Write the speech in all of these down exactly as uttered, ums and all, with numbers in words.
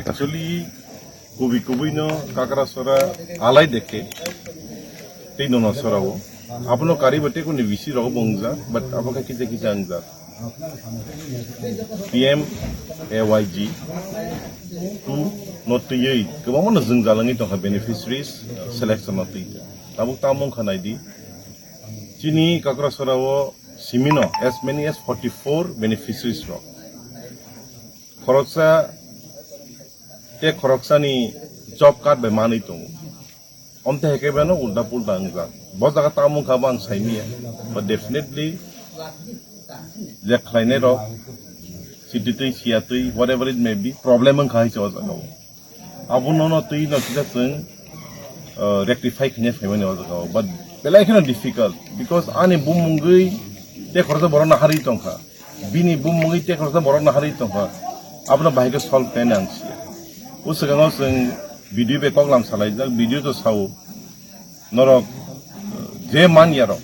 Actually, kubui kubui no Kakrasora alai dekhe, tei nono sora o. Abono kari bo tei kuni bisi rok bo wngjak, but abo khe kisa kisa wngjak. P M A Y G two no twiwi kwbangma no jwng jalangwi tongkha beneficiaries selection no twi. Tabuk tamo wngkha naidi. Chini Kakrasora o simino as many as forty-four beneficiaries rok. Khoroksa tei khoroksani job card bai manwi tongo. Omte heke beno ulta pulta wngjak. Bo jaga tamo wngkha bo ang saimanya. But definitely je khlainai rok, sititwi, siyatwi, whatever it may be, problem wngkha hai se o jaga o. Abono no twi no kisa chwng, uh, rectify khaina phaimani o jaga o. But belai kheno difficult because ani bumungwi tei khoroksa borok naharwi tongkha. Bini bumungwi tei khoroksa borok naharwi tongkha. Abono bahai khe solve khaina ang siya. O swkango chwng video bai koklam salaijak, video to sao. Norok, uh, je manyarok,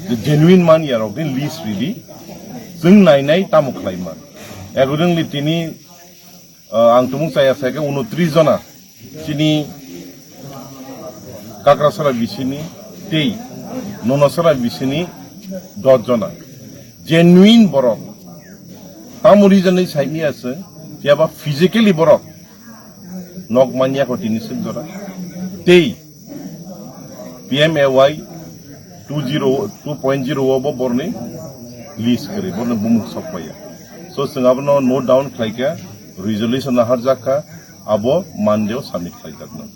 je genuine manyarok ni list ridi. Chwng nainai tamo khlai man. Accordingly tini, uh, ang tumung chaya sai khe unotris jona chini Kakrasora bisini tei Nonosora bisini dos jona. Genuine borok. Tamo reason ni saimanya se, phiya ba physically borok nok manya ko tini sik jora. Tei P M A Y two zero, two point zero o bo borni list kari, borni bumung sok paya. So, chwng abono note down khlai kha, resolution naharjak kha, abo Monday o submit khlai jakno.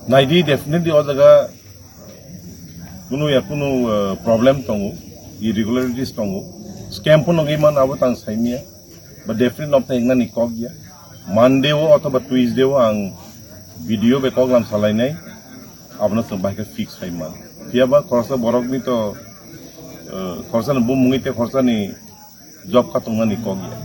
Naidi, definitely o jaga kunu ya kunu, eh, problem tongo, irregularities tongo, scam pono wngwi man abo tang saimanya, but definitely nokthai wngnani kok ya. Monday o othoba Tuesday o ang video bai koklam salainai, abono chwng bahai khe fix khai man. Phiya ba khoroksa borokni to, eh, khoroksa ni bumungwi tei khoroksa ni job kha tongnani kok ya.